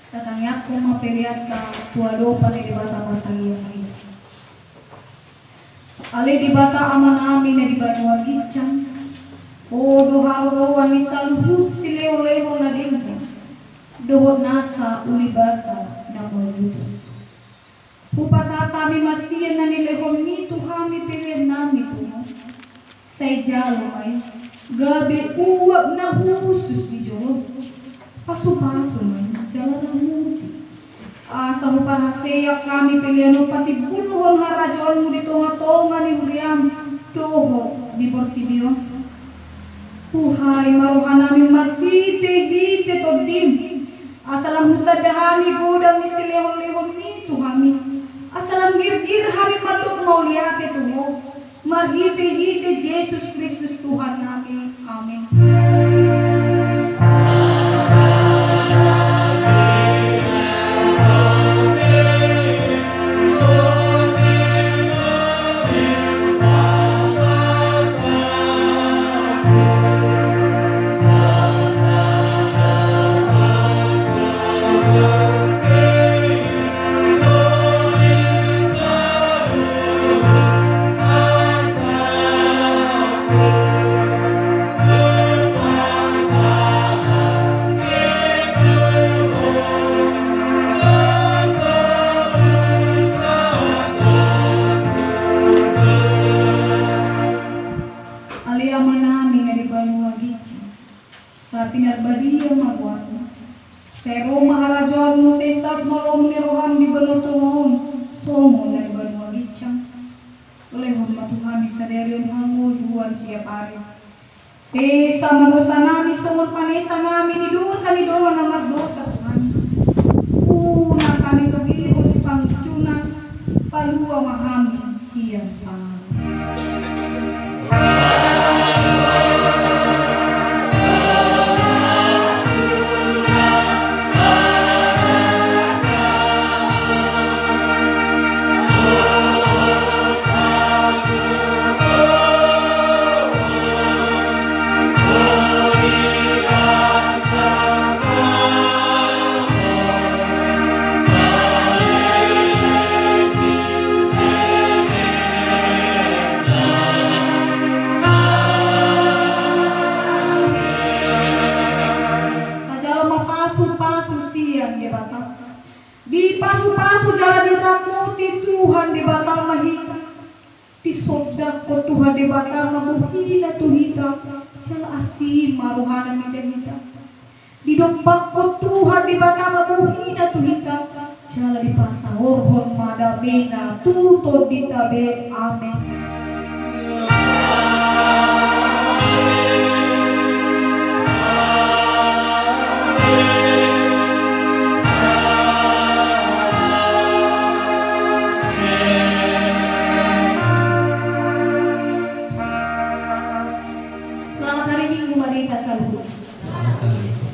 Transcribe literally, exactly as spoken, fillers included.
Tatangiangkon ma peleanta tu adopan ni Debata martangiang ma hita. Ale Debata Amanami na di banua ginjang, Ho do haroroan ni saluhut silehonlehon na denggan dohot nasa ulibasa na mauliutus. Hupasahat hami ma sian na nilehonMi tu hami peleannami tu Ho. Sai jalo ma i gabe uap na hushus di jolo. Pasupasu ma i jala ramoti. Asa huparhaseang hami pelean on patimbulhon harajaonMu di tongatonga ni huriaM dohot di portibi on. Huhai ma rohanami marhitehite TondiM, asa lam hutanda hami godang ni silehonlehonMi tu hami, asa lam girgir hami mandok mauliate tu Ho, marhitehite Jesus Kristus Tuhannami. Amen. Ale Amanami na di banua ginjang, sai pinarbadia ma goarMu. Sai ro ma harajaonMu, sai saut ma lomo ni rohaM di banua tonga on songon na di banua ginjang. Lehon ma tu hami sadari on hangoluan siapari. Sesa ma dosanami songon panesanami di dosa ni dongan na mardosa tu hami. Unang hami togihon tu pangunjunan, palua ma hami sian pangago. Tajalo ma pasupasu sian Debata. Dipasupasu jala diramoti Tuhan Debata ma hita. Disondangkon Tuhan Debata ma bohiNa tu hita, jala asi ma rohaNa mida hita. Didompakkon Tuhan Debata ma bohiNa tu hita, jala dipasaorhon ma dameNa tu tondinta be. Amen. Selamat hari Minggu ma di hita saluhut. Selamat hari Minggu.